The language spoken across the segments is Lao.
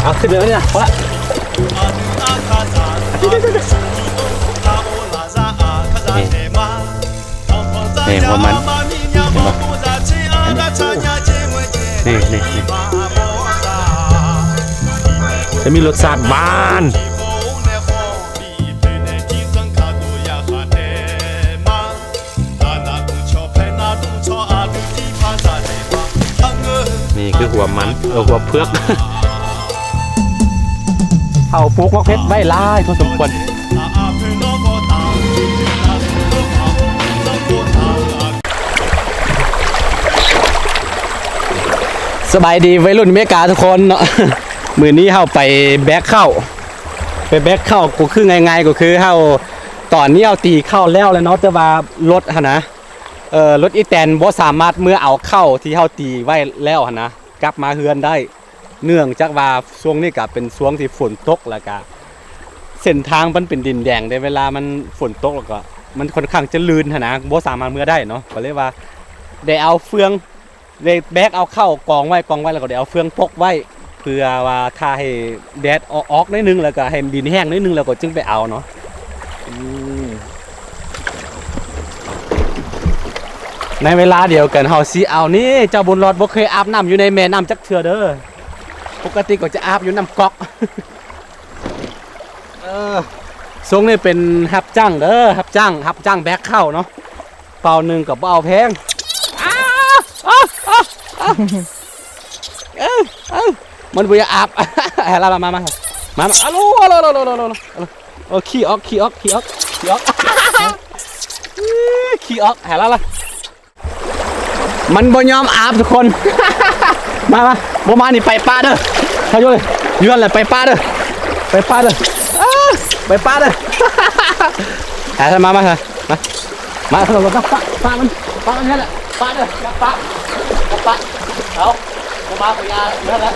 ເອົາຂຶ້ນເລີຍນີ້ນະ ພໍລະ. ນີ້ ນີ້ຫົວມັນ ເຫັນບໍ່? ນີ້ ນີ້ ນີ້ ຈະມີລົດຊາດຫວານ. ນີ້ຄືຫົວມັນ ເອີ ຫົວເຜືອກ. ເຮົາປູກໝາກເຜັດໄວ້ຫຼາຍພໍສົມຄວນ. ສະບາຍດີໄວລຸ້ນເມກາທຸກຄົນເນາະ. ມື້ນີ້ເຮົາໄປແບກເຂົ້າ ໄປແບກເຂົ້າ ກໍຄືງ່າຍໆ ກໍຄືເຮົາ ຕອນນີ້ເຮົາຕີເຂົ້າແລ້ວແລ້ວເນາະ ແຕ່ວ່າລົດຫັ້ນນະ ເອີ ລົດອີແຕນບໍ່ສາມາດເມືອເອົາເຂົ້າທີ່ເຮົາຕີໄວ້ແລ້ວຫັ້ນນະ ກັບມາເຮືອນໄດ້ ເນື່ອງຈາກວ່າຊ່ວງນີ້ກະເປັນຊ່ວງທີ່ຝົນຕົກ ແລ້ວກະເສັ້ນທາງມັນເປັນດິນແດງເດ້ ເວລາມັນຝົນຕົກແລ້ວກະມັນຄ່ອນຂ້າງຈະລື່ນຫັ້ນນະ ບໍ່ສາມາດເມືອໄດ້ເນາະ ກໍເລີຍວ່າໄດ້ເອົາເຟືອງ ໄດ້ແບກເອົາເຂົ້າກອງໄວ້ ກອງໄວ້ ແລ້ວກໍໄດ້ເອົາເຟືອງປົກໄວ້ ເພື່ອວ່າຖ້າໃຫ້ແດດອອກ ອອກໜ້ອຍໜຶ່ງ ແລ້ວກໍໃຫ້ດິນແຫ້ງໜ້ອຍໜຶ່ງ ແລ້ວກໍຈຶ່ງໄປເອົາເນາະ. ອືມ ໃນເວລາດຽວກັນເຮົາຊິເອົານີ້ ເຈົ້າບຸນລອດບໍ່ເຄີຍອາບນ້ຳຢູ່ໃນແມ່ນ້ຳຈັກເທື່ອເດີ ປົກກະຕິກໍຈະອາບຢູ່ນ້ຳກອກ. ເອີ ຊົງນີ້ເປັນຮັບຈ້າງເດີ ຮັບຈ້າງ ຮັບຈ້າງແບກເຂົ້າເນາະ. ເປົາໜຶ່ງກໍບໍ່ເອົາແພງ ອ້າ ອ້າ ອ້າ ອ້າ ເອີ ເອີ ມັນບໍ່ຢາກອາບ ມາ ມາ ມາ ມາ ອາໂລ ໂລ ໂລ ໂລ ໂລ ໂລ ໂລ ໂອ ຂີ່ອອກ ຂີ່ອອກ ຂີ່ອອກ ຂີ່ອອກ ຂີ່ອອກ ແຮະລະ ມັນບໍ່ຍອມອາບທຸກຄົນ ມາ ມາ ບໍ່ມານີ້ໄປປະເດີ ເຮົາຢູ່ເລີຍ ຢູ່ຫັ້ນແຫຼະ ໄປປະເດີ ໄປປະເດີ ອ້າ ໄປປະເດີ ແຮະ ມາ ມາ ມາ ມາ ເອົາລົງ ປະ ປະ ປະມັນ ປະມັນຫັ້ນແຫຼະ ປະເດີ ຢ່າປະ ຢ່າປະ ເອົາ ບໍ່ມາກໍຢ່າ ຢູ່ຫັ້ນແຫຼະ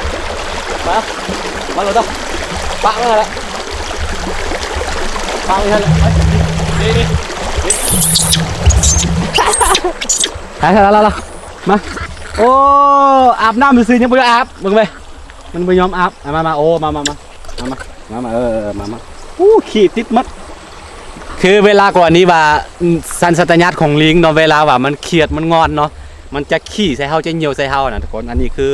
ມາ ມາໂລດເດີ ປະມັນຫັ້ນແຫຼະ ປະມັນຫັ້ນແຫຼະ ນີ້ ນີ້ ນີ້ ໄປ ລະ ລະ ລະ ມາ ໂອ້ ອາບນ້ຳຊື່ໆ ຍັງບໍ່ໄດ້ອາບ ເບິ່ງໄປ ມັນບໍ່ຍອມອາບ ມາ ມາ ໂອ້ ມາ ມາ ມາ ມາ ມາ ມາ ເອີ ເອີ ມາ ມາ ໂອ້ ຂີ້ຕິດໝົດ ຄືເວລາກ່ອນນີ້ວ່າ ອືມ ສັນຊາດຕະຍາດຂອງລີງເນາະ ເວລາວ່າມັນຄຽດ ມັນງອນເນາະ ມັນຈະຂີ້ໃສ່ເຮົາ ຈະຍ່ຽວໃສ່ເຮົານະທຸກຄົນ ອັນນີ້ຄື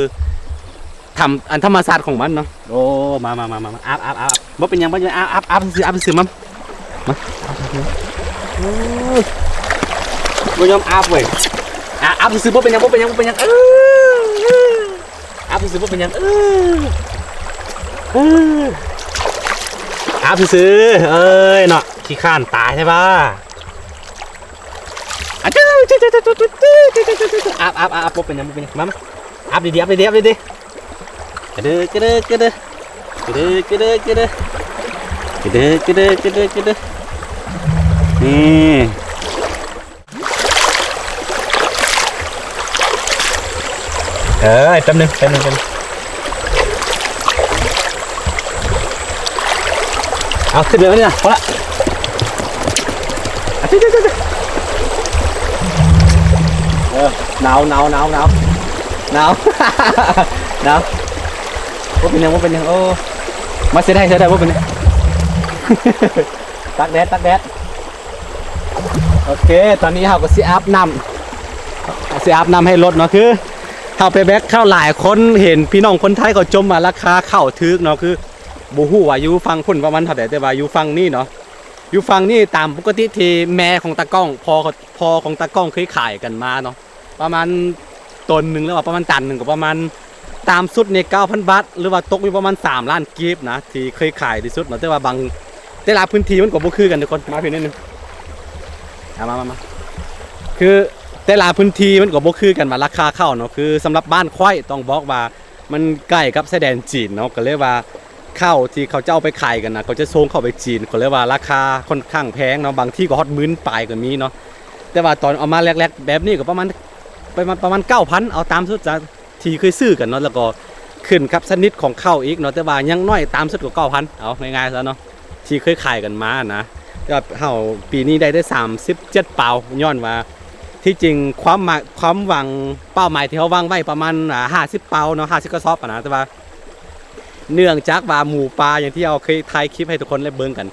ທຳ ອັນທຳມະຊາດຂອງມັນເນາະ ໂອ້ ມາ ມາ ມາ ມາ ອາບ ອາບ ອາບ ບໍ່ເປັນຫຍັງ ບໍ່ເປັນຫຍັງ ອາບ ອາບ ອາບຊື່ໆ ອາບຊື່ໆ ມາ ມາ ໂອ້ຍ ບໍ່ຍອມອາບເວີຍ ອາ ອາບຊື່ໆ ບໍ່ເປັນຫຍັງ ບໍ່ເປັນຫຍັງ ບໍ່ເປັນຫຍັງ ເອີ ອາບຊື່ໆ ບໍ່ເປັນຫຍັງ ເອີ ເອີ ອາບຊື່ໆ ເອີຍເນາະ ຂີ້ຄ້ານຕາຍແທ້ຫວາ ອາ ອາບ ອາບ ອາບ ບໍ່ເປັນຫຍັງ ບໍ່ເປັນຫຍັງ ມາ ມາ ອາບດີໆ ອາບດີໆ ອາບດີໆ ກະເດີ ກະເດີ ກະເດີ ກະເດີ ກະເດີ ກະເດີ ກະເດີ ກະເດີ ກະເດີ ກະເດີ ນີ້ ເອີຍ ແປັບໜຶ່ງ ແປັບໜຶ່ງ ແປັບໜຶ່ງ ເອົາ ຂຶ້ນເລີຍນີ້ນະ ພໍລະ ເອີ ໜາວ ໜາວ ໜາວ ໜາວ ໜາວ ບໍ່ເປັນຫຍັງ ບໍ່ເປັນຫຍັງ ໂອ້ ມາເຊັດໃຫ້ ເຊັດໃຫ້ ບໍ່ເປັນຫຍັງ ຕາກແດດ ຕາກແດດ ໂອເຄ ຕອນນີ້ເຮົາກໍຊິອາບນ້ຳ ຊິອາບນ້ຳໃຫ້ລົດເນາະ ຄືເຮົາໄປແບກເຂົ້າ ຫຼາຍຄົນເຫັນພີ່ນ້ອງຄົນໄທເຂົາຈົ່ມວ່າລາຄາເຂົ້າຖືກເນາະ ຄືບໍ່ຮູ້ວ່າຢູ່ຝັ່ງພຸ້ນປະມານເທົ່າໃດ ແຕ່ວ່າຢູ່ຝັ່ງນີ້ເນາະ ຢູ່ຝັ່ງນີ້ຕາມປົກກະຕິທີ່ແມ່ຂອງຕາກ້ອງ ພໍ່ ພໍ່ຂອງຕາກ້ອງເຄີຍຂາຍກັນມາເນາະ ປະມານ ໂຕນໜຶ່ງ ຫຼືວ່າປະມານຕັນໜຶ່ງ ກໍປະມານ ຕາມສຸດນີ້ເກົ້າພັນບາດ ຫຼືວ່າຕົກຢູ່ປະມານສາມລ້ານກີບນະ ທີ່ເຄີຍຂາຍທີ່ສຸດເນາະ ແຕ່ວ່າບາງ ແຕ່ລະພື້ນທີ່ມັນກໍບໍ່ຄືກັນທຸກຄົນ ມາພີ້ໜ້ອຍໜຶ່ງ ມາ ມາ ມາ ມາ ຄືແຕ່ລະພື້ນທີ່ມັນກໍບໍ່ຄືກັນວ່າລາຄາເຂົ້າເນາະ ຄືສຳລັບບ້ານຂ້ອຍຕ້ອງບອກວ່າມັນໃກ້ກັບຊາຍແດນຈີນເນາະ ກໍເລີຍວ່າ ເຂົ້າທີ່ເຂົາເຈົ້າເອົາໄປຂາຍກັນນະ ເຂົາຈະສົ່ງເຂົ້າໄປຈີນ ເຂົາເລີຍວ່າລາຄາຄ່ອນຂ້າງແພງເນາະ ບາງທີ່ກໍຮອດໝື່ນປາຍກໍມີເນາະ ແຕ່ວ່າຕອນເອົາມາແລກໆແບບນີ້ກໍປະມານ ປະມານ ປະມານເກົ້າພັນ ເອົາຕາມສຸດຊະ ທີ່ເຄີຍຊື້ກັນເນາະ ແລ້ວກໍຂຶ້ນກັບຊະນິດຂອງເຂົ້າອີກເນາະ ແຕ່ວ່າຢ່າງໜ້ອຍຕາມສຸດກໍເກົ້າພັນ ເອົາງ່າຍໆຊະເນາະ ທີ່ເຄີຍຂາຍກັນມານະ ແຕ່ວ່າເຮົາປີນີ້ໄດ້ ໄດ້ສາມສິບເຈັດປາວ ຍ້ອນວ່າທີ່ຈິງຄວາມໝາຍ ຄວາມຫວັງ ເປົ້າໝາຍທີ່ເຮົາວາງໄວ້ປະມານ ອ່າ ຫ້າສິບປາວເນາະ ຫ້າສິບກະສອບຫັ້ນນະ ແຕ່ວ່າ ເນື່ອງຈາກວ່າໝູປ່າ ຢ່າງທີ່ເຮົາເຄີຍຖ່າຍຄລິບໃຫ້ທຸກຄົນໄດ້ເບິ່ງກັນ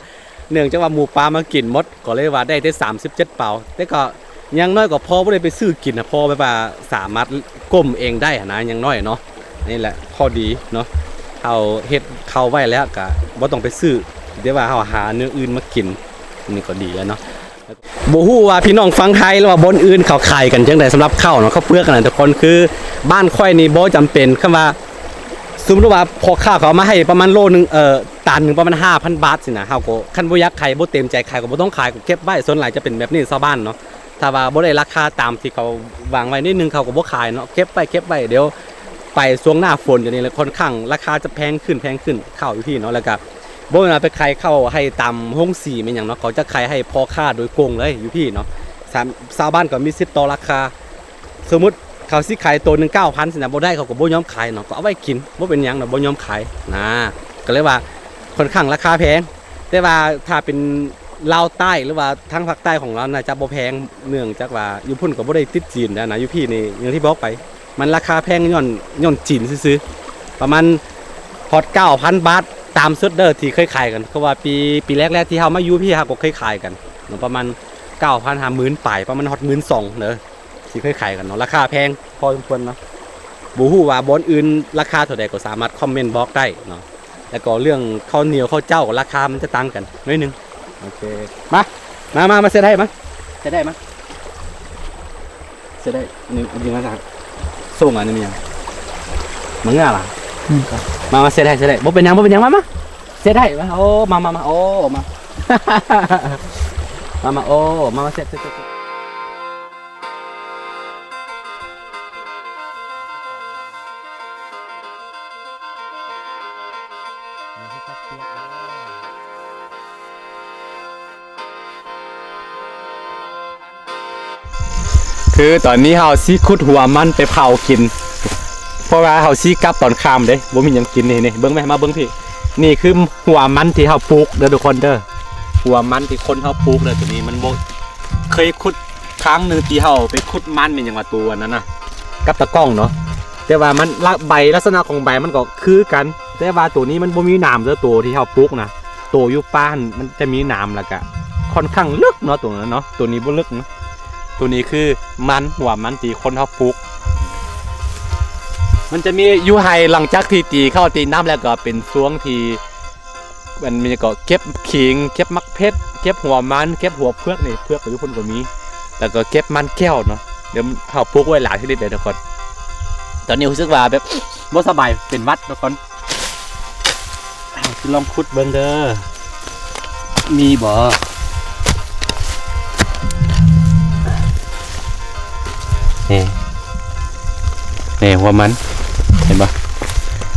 ເນື່ອງຈາກວ່າໝູປ່າມາກິນໝົດ ກໍເລີຍວ່າໄດ້ແຕ່ສາມສິບເຈັດເປົາ ແຕ່ກໍຢ່າງໜ້ອຍກໍພໍບໍ່ໄດ້ໄປຊື້ກິນນະ ພໍແບບວ່າສາມາດກົ້ມເອງໄດ້ຫັ້ນນະ ຢ່າງໜ້ອຍເນາະ. ນີ້ແຫຼະຂໍ້ດີເນາະ ເຮົາເຮັດເຂົ້າໄວ້ແລ້ວກໍບໍ່ຕ້ອງໄປຊື້ ແຕ່ວ່າເຮົາຫາແນວອື່ນມາກິນ ນີ້ກໍດີແລ້ວເນາະ. ບໍ່ຮູ້ວ່າພີ່ນ້ອງຝັ່ງໄທ ຫຼືວ່າບ່ອນອື່ນເຂົາຂາຍກັນຈັ່ງໃດ ສຳລັບເຂົ້າເນາະ ເຂົ້າເປືອກຫັ້ນນະທຸກຄົນ. ຄືບ້ານຂ້ອຍນີ້ບໍ່ຈຳເປັນ ຄຳວ່າ ສົມມຸດວ່າພໍ່ຄ້າເຂົາເອົາມາໃຫ້ປະມານໂລໜຶ່ງ ເອີ ຕັນໜຶ່ງປະມານຫ້າພັນບາດຊີ້ນະ ເຮົາກໍ ຄັນບໍ່ຢາກຂາຍ ບໍ່ເຕັມໃຈຂາຍ ກໍບໍ່ຕ້ອງຂາຍ ກໍເກັບໄວ້. ສ່ວນຫຼາຍຈະເປັນແບບນີ້ຊາວບ້ານເນາະ ຖ້າວ່າບໍ່ໄດ້ລາຄາຕາມທີ່ເຂົາວາງໄວ້ນິດໜຶ່ງ ເຂົາກໍບໍ່ຂາຍເນາະ ເກັບໄວ້ ເກັບໄວ້ ດຽວໄປຊ່ວງໜ້າຝົນ ດຽວນີ້ແຫຼະ ຄ່ອນຂ້າງລາຄາຈະແພງຂຶ້ນ ແພງຂຶ້ນ ເຂົ້າຢູ່ພີ້ເນາະ. ແລ້ວກໍບໍ່ແມ່ນວ່າໄປຂາຍເຂົ້າໃຫ້ຕາມໂຮງສີແມ່ນຫຍັງເນາະ ເຂົາຈະຂາຍໃຫ້ພໍ່ຄ້າໂດຍກົງເລີຍຢູ່ພີ້ເນາະ. ຊາວ ຊາວບ້ານກໍມີສິດຕໍ່ລາຄາ ສົມມຸດເຂົາຊິຂາຍໂຕໜຶ່ງເກົ້າພັນຊີ້ນະ ບໍ່ໄດ້ເຂົາກໍບໍ່ຍອມຂາຍເນາະ ກໍເອົາໄວ້ກິນ ບໍ່ເປັນຫຍັງດອກ ບໍ່ຍອມຂາຍນະ. ກໍເລີຍວ່າຄ່ອນຂ້າງລາຄາແພງ ແຕ່ວ່າຖ້າເປັນລາວໃຕ້ ຫຼືວ່າທາງພາກໃຕ້ຂອງລາວ ໜ້າຈະບໍ່ແພງ ເນື່ອງຈາກວ່າຢູ່ພຸ້ນກໍບໍ່ໄດ້ຕິດຈີນນະ ຢູ່ພີ້ນີ້ ຢ່າງທີ່ບອກໄປ ມັນລາຄາແພງຍ້ອນ ຍ້ອນຈີນຊື່ໆ ປະມານຮອດເກົ້າພັນບາດ ຕາມສຸດເດີ ທີ່ເຄີຍຂາຍກັນ. ຄືວ່າປີ ປີແລກໆທີ່ເຮົາມາຢູ່ພີ້ ເຮົາກໍເຄີຍຂາຍກັນເນາະ ປະມານເກົ້າພັນ ຫາໝື່ນປາຍ ປະມານຮອດໝື່ນສອງເດີ ທີ່ເຄີຍຂາຍກັນເນາະ ລາຄາແພງພໍສົມຄວນເນາະ. ບໍ່ຮູ້ວ່າບ່ອນອື່ນລາຄາເທົ່າໃດ ກໍສາມາດຄອມເມັນບອກໄດ້ເນາະ. ແລ້ວກໍເລື່ອງເຂົ້າໜຽວເຂົ້າເຈົ້າ ລາຄາມັນຈະຕ່າງກັນໜ້ອຍໜຶ່ງ. ໂອເຄ ມາ ມາ ມາ ມາເຊັດໃຫ້ ມາເຊັດໃຫ້ ມາເຊັດໃຫ້. ອັນນີ້ ອັນນີ້ມາຈາກ ສົ່ງອັນນີ້ແມ່ນຫຍັງ? ມາເງືອລະ? ອືມ ມາ ມາເຊັດໃຫ້ ເຊັດໃຫ້ ບໍ່ເປັນຫຍັງ ບໍ່ເປັນຫຍັງ ມາ ມາເຊັດໃຫ້ ມາ. ໂອ້ ມາ ມາ ມາ ໂອ້ ມາ ມາ ມາ ໂອ້ ມາ ມາເຊັດ ເຊັດ ເຊັດ ເຊັດ. ຄືຕອນນີ້ເຮົາຊິຂຸດຫົວມັນໄປເຜົາກິນ ເພາະວ່າເຮົາຊິກັບຕອນຄ່ຳເດ້ ບໍ່ມີຫຍັງກິນ. ນີ້ ນີ້ ເບິ່ງແມະ ມາເບິ່ງພີ້ ນີ້ຄືຫົວມັນທີ່ເຮົາປູກເດີທຸກຄົນເດີ ຫົວມັນທີ່ຄົນເຮົາປູກເດີ. ໂຕນີ້ມັນບໍ່ ເຄີຍຂຸດຄັ້ງໜຶ່ງທີ່ເຮົາໄປຂຸດມັນ ແມ່ນຫຍັງວ່າ ໂຕອັນນັ້ນນະ ກັບຕາກ້ອງເນາະ ແຕ່ວ່າມັນ ລະ ໃບ ລັກສະນະຂອງໃບມັນກໍຄືກັນ ແຕ່ວ່າໂຕນີ້ມັນບໍ່ມີໜາມເດີ ໂຕທີ່ເຮົາປູກນະ. ໂຕຢູ່ປ່າຫັ້ນມັນຈະມີໜາມ ແລ້ວກະຄ່ອນຂ້າງເລິກເນາະ ໂຕນັ້ນເນາະ ໂຕນີ້ບໍ່ເລິກເນາະ. ໂຕນີ້ຄືມັນ ຫົວມັນທີ່ຄົນເຮົາປູກ ມັນຈະມີຢູ່ໄຮ່ ຫຼັງຈາກທີ່ຕີເຂົ້າຕີນ້ຳແລ້ວ ກໍເປັນຊ່ວງທີ່ ມັນມີຫຍັງເກາະ ເກັບຂີງ ເກັບໝາກເຜັດ ເກັບຫົວມັນ ເກັບຫົວເຜືອກນີ້ ເຜືອກກໍຢູ່ພຸ້ນກໍມີ ແລ້ວກໍເກັບມັນແກ້ວເນາະ. ດຽວເຮົາປູກໄວ້ຫຼາຍຊະນິດເລີຍທຸກຄົນ. ຕອນນີ້ຮູ້ສຶກວ່າແບບບໍ່ສະບາຍ ເປັນຫວັດທຸກຄົນ. ເຮົາຊິລອງຂຸດເບິ່ງເດີ ມີບໍ່? ນີ້ ນີ້ຫົວມັນ ເຫັນບໍ່?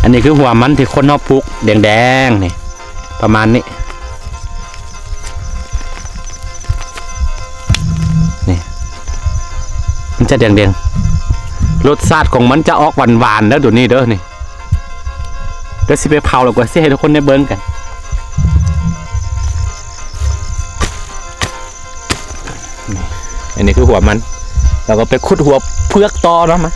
ອັນນີ້ຄືຫົວມັນທີ່ຄົນເຮົາປູກແດງໆ ນີ້ ປະມານນີ້ ນີ້ ມັນຈະແດງໆ ລົດຊາດຂອງມັນຈະອອກຫວານໆ ເດີ ໂຕນີ້ເດີ ນີ້. ດຽວຊິໄປເຜົາ ແລ້ວກໍຊິໃຫ້ທຸກຄົນໄດ້ເບິ່ງກັນ. ນີ້ ອັນນີ້ຄືຫົວມັນ ແລ້ວກໍໄປຂຸດຫົວເຜືອກຕໍ່ເນາະ ມາ.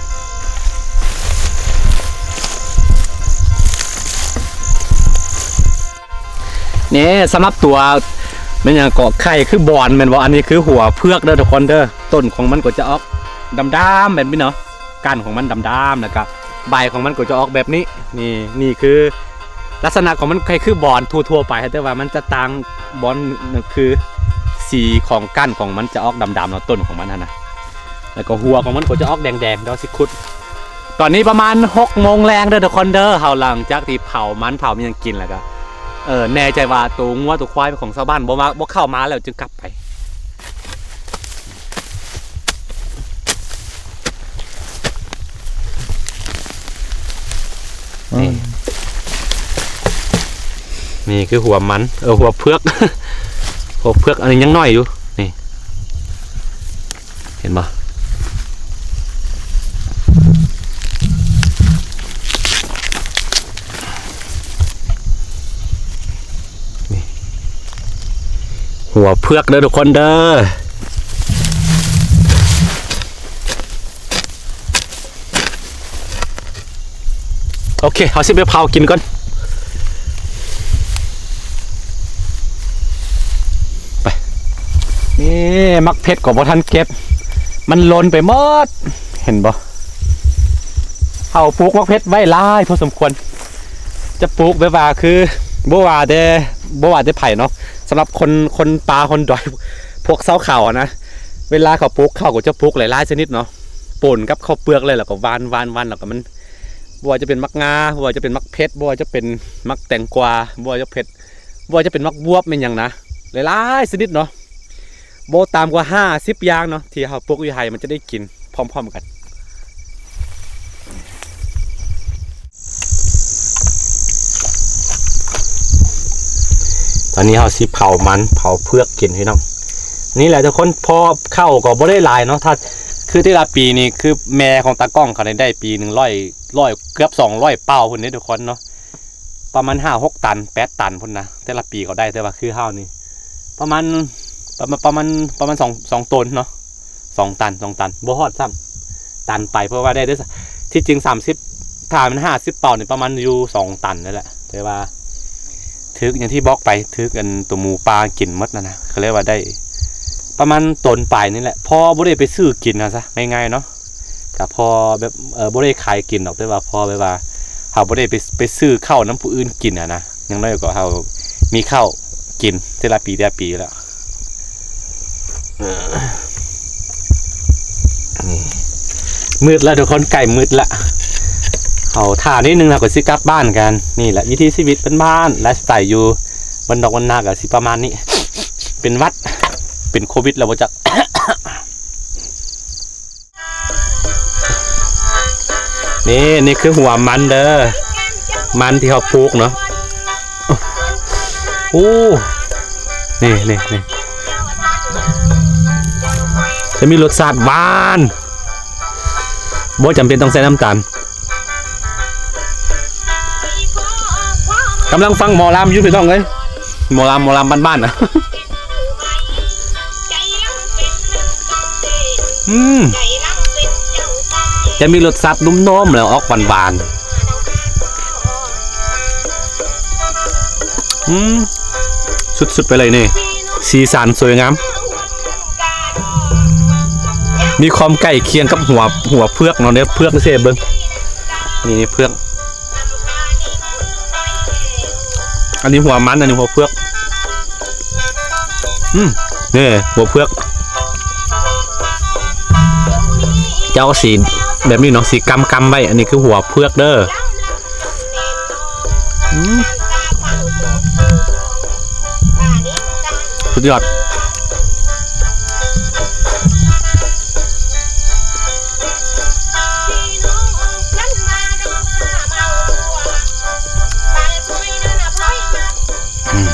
ນີ້ ສຳລັບຕົວ ແມ່ນຫຍັງເກາະ ໄຂ່ຄືບອນແມ່ນບໍ່? ອັນນີ້ຄືຫົວເຜືອກເດີທຸກຄົນເດີ. ຕົ້ນຂອງມັນກໍຈະອອກດຳໆ ແບບນີ້ເນາະ. ກ້ານຂອງມັນດຳໆ ແລ້ວກະໃບຂອງມັນກໍຈະອອກແບບນີ້. ນີ້ ນີ້ຄືລັກສະນະຂອງມັນ ໄຂ່ຄືບອນທົ່ວໆໄປ ແຕ່ວ່າມັນຈະຕ່າງບອນ ຄືສີຂອງກ້ານຂອງມັນຈະອອກດຳໆເນາະ ຕົ້ນຂອງມັນຫັ້ນນະ. ແລ້ວກໍຫົວຂອງມັນກໍຈະອອກແດງໆ. ດຽວຊິຂຸດ ຕອນນີ້ປະມານຫົກໂມງແລງເດີທຸກຄົນເດີ. ເຮົາຫຼັງຈາກທີ່ເຜົາມັນເຜົາມີຫຍັງກິນແລ້ວກະ ເອີ ແນ່ໃຈວ່າໂຕງົວໂຕຄວາຍເປັນຂອງຊາວບ້ານ ບໍ່ມາ ບໍ່ເຂົ້າມາແລ້ວຈຶ່ງກັບ ໄປ ນີ້ ນີ້ຄືຫົວມັນ ເອີ ຫົວເຜືອກ ຫົວເຜືອກ ອັນນີ້ຍັງນ້ອຍຢູ່ ນີ້ ເຫັນບໍ່? ນີ້ ຫົວເຜືອກເດີທຸກຄົນເດີ. ໂອເຄ ເຮົາຊິໄປເຜົາກິນກ່ອນ. ນີ້ໝາກເຜັດກໍບໍ່ທັນເກັບ ມັນຫຼົ່ນໄປໝົດ ເຫັນບໍ່? ເຮົາປູກໝາກເຜັດໄວ້ຫຼາຍພໍສົມຄວນ ຈະປູກແບບວ່າຄື ບໍ່ວ່າແຕ່ ບໍ່ວ່າແຕ່ໃຜເນາະ ສຳລັບຄົນ ຄົນປ່າຄົນດອຍ ພວກຊາວເຂົານະ ເວລາເຂົາປູກເຂົ້າກໍຈະປູກຫຼາຍໆຊະນິດເນາະ ປົນກັບເຂົ້າເປືອກເລີຍ ແລ້ວກໍຫວ່ານ ຫວ່ານ ຫວ່ານ ແລ້ວກໍມັນ ບໍ່ວ່າຈະເປັນໝາກງາ ບໍ່ວ່າຈະເປັນໝາກເຜັດ ບໍ່ວ່າຈະເປັນໝາກແຕງກວາ ບໍ່ວ່າຈະເຜັດ ບໍ່ວ່າຈະເປັນໝາກບວບແມ່ນຫຍັງນະ ຫຼາຍໆຊະນິດເນາະ ບໍ່ຕ່ຳກວ່າຫ້າສິບຢ່າງເນາະ ທີ່ເຮົາປູກຢູ່ໄຮ່ ມັນຈະໄດ້ກິນພ້ອມໆກັນ. ຕອນນີ້ເຮົາຊິເຜົາມັນ ເຜົາເຜືອກກິນພີ່ນ້ອງ ນີ້ແຫຼະທຸກຄົນ ເພາະເຂົ້າກໍບໍ່ໄດ້ຫຼາຍເນາະ ຖ້າ ຄືແຕ່ລະປີນີ້ ຄືແມ່ຂອງຕາກ້ອງເຂົານີ້ໄດ້ປີໜຶ່ງຮ້ອຍ ຮ້ອຍ ເກືອບສອງຮ້ອຍເປົາພຸ້ນເດ້ທຸກຄົນເນາະ ປະມານຫ້າຫົກຕັນ ແປດຕັນພຸ້ນນະ ແຕ່ລະປີເຂົາໄດ້ ແຕ່ວ່າຄືເຮົານີ້ ປະມານ ປະມານ ປະມານ ປະມານສອງ ສອງໂຕນເນາະ ສອງຕັນ ສອງຕັນ ບໍ່ຮອດຊ້ຳ ຕັນໄປ ເພາະວ່າໄດ້ ໄດ້ ທີ່ຈິງສາມສິບ ຖ້າມັນຫ້າສິບເປົານີ້ ປະມານຢູ່ສອງຕັນນີ້ແຫຼະ ແຕ່ວ່າຖືກ ຢ່າງທີ່ບອກໄປ ຖືກອັນໂຕໝູປ່າກິນໝົດນັ້ນນະ ກໍເລີຍວ່າໄດ້ປະມານໂຕນປາຍນີ້ແຫຼະ ພໍບໍ່ໄດ້ໄປຊື້ກິນວ່າຊະ ງ່າຍໆເນາະ ກໍພໍແບບ ເອີ ບໍ່ໄດ້ຂາຍກິນດອກ ແຕ່ວ່າພໍແບບວ່າ ເຮົາບໍ່ໄດ້ໄປ ໄປຊື້ເຂົ້ານຳຜູ້ອື່ນກິນຫັ້ນນະ ຢ່າງໜ້ອຍກໍເຮົາມີເຂົ້າກິນແຕ່ລະປີແຕ່ລະປີແລ້ວ ເອີ ນີ້ ມືດແລ້ວທຸກຄົນ ໃກ້ມືດລະ ເຮົາຖ້ານິດໜຶ່ງ ເຮົາກໍຊິກັບບ້ານກັນ ນີ້ແຫຼະວິຖີຊີວິດບ້ານໆ ໄລຟ໌ສະໄຕຢູ່ບ້ານນອກບ້ານນາກໍຊິປະມານນີ້ ເປັນຫວັດ ເປັນໂຄວິດແລ້ວບໍ່ຈັກ. ນີ້ ນີ້ຄືຫົວມັນເດີ ມັນທີ່ເຮົາປູກເນາະ ໂອ້ ນີ້ ນີ້ ນີ້ ຈະມີລົດຊາດຫວານ ບໍ່ຈຳເປັນຕ້ອງໃສ່ນ້ຳຕານ. ກຳລັງຟັງໝໍລຳຢູ່ພີ່ນ້ອງເອີຍ ໝໍລຳ ໝໍລຳບ້ານໆນະ ອືມ ຈະມີລົດຊາດນຸ້ມໆ ແລ້ວອອກຫວານໆ ອືມ ສຸດໆໄປເລີຍນີ້ ສີສັນສວຍງາມ. ມີຄວາມໃກ້ຄຽງກັບຫົວ ຫົວເຜືອກເນາະ ເນຍ ເຜືອກເຊເບິ່ງ ນີ້ ນີ້ເຜືອກ ອັນນີ້ຫົວມັນ ອັນນີ້ຫົວເຜືອກ ອືມ ນີ້ຫົວເຜືອກ ເຈົ້າ ສີແບບນີ້ເນາະ ສີກຳໆໄວ້ ອັນນີ້ຄືຫົວເຜືອກເດີ. ອືມ ສຸດຍອດ ອືມ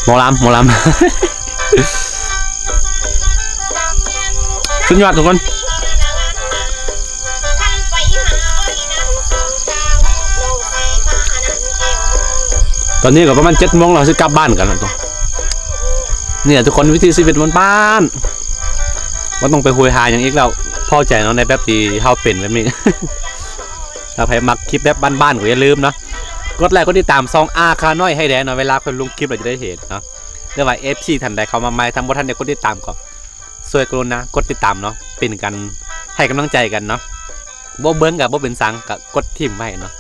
ໝໍລຳ ໝໍລຳ. ສຸດຍອດທຸກຄົນ ຕອນນີ້ກໍປະມານເຈັດໂມງແລ້ວ ຊິກັບບ້ານກັນແລ້ວ. ນີ້ແຫຼະທຸກຄົນ ວິຖີຊີວິດບ້ານໆ ບໍ່ຕ້ອງໄປໂຫຍຫາຫຍັງອີກແລ້ວ ພໍໃຈເນາະ ໃນແບບທີ່ເຮົາເປັນແບບນີ້. ຖ້າໃຜມັກຄລິບແບບບ້ານໆ ກໍຢ່າລືມເນາະ ກົດໄລກົດຕິດຕາມຊ່ອງອາຄານ້ອຍໃຫ້ແດ່ເນາະ ເວລາຂ້ອຍລົງຄລິບແລ້ວຈະໄດ້ເຫັນເນາະ. ຫຼືວ່າເອັຟຊີທ່ານໃດເຂົ້າມາໃໝ່ ຖ້າບໍ່ທັນໄດ້ກົດຕິດຕາມກໍຊ່ວຍກະລຸນາກົດຕິດຕາມເນາະ ເປັນການໃຫ້ກຳລັງໃຈກັນເນາະ ບໍ່ເບິ່ງກໍບໍ່ເປັນຫຍັງ ກໍກົດຖິ້ມໄວ້ເນາະ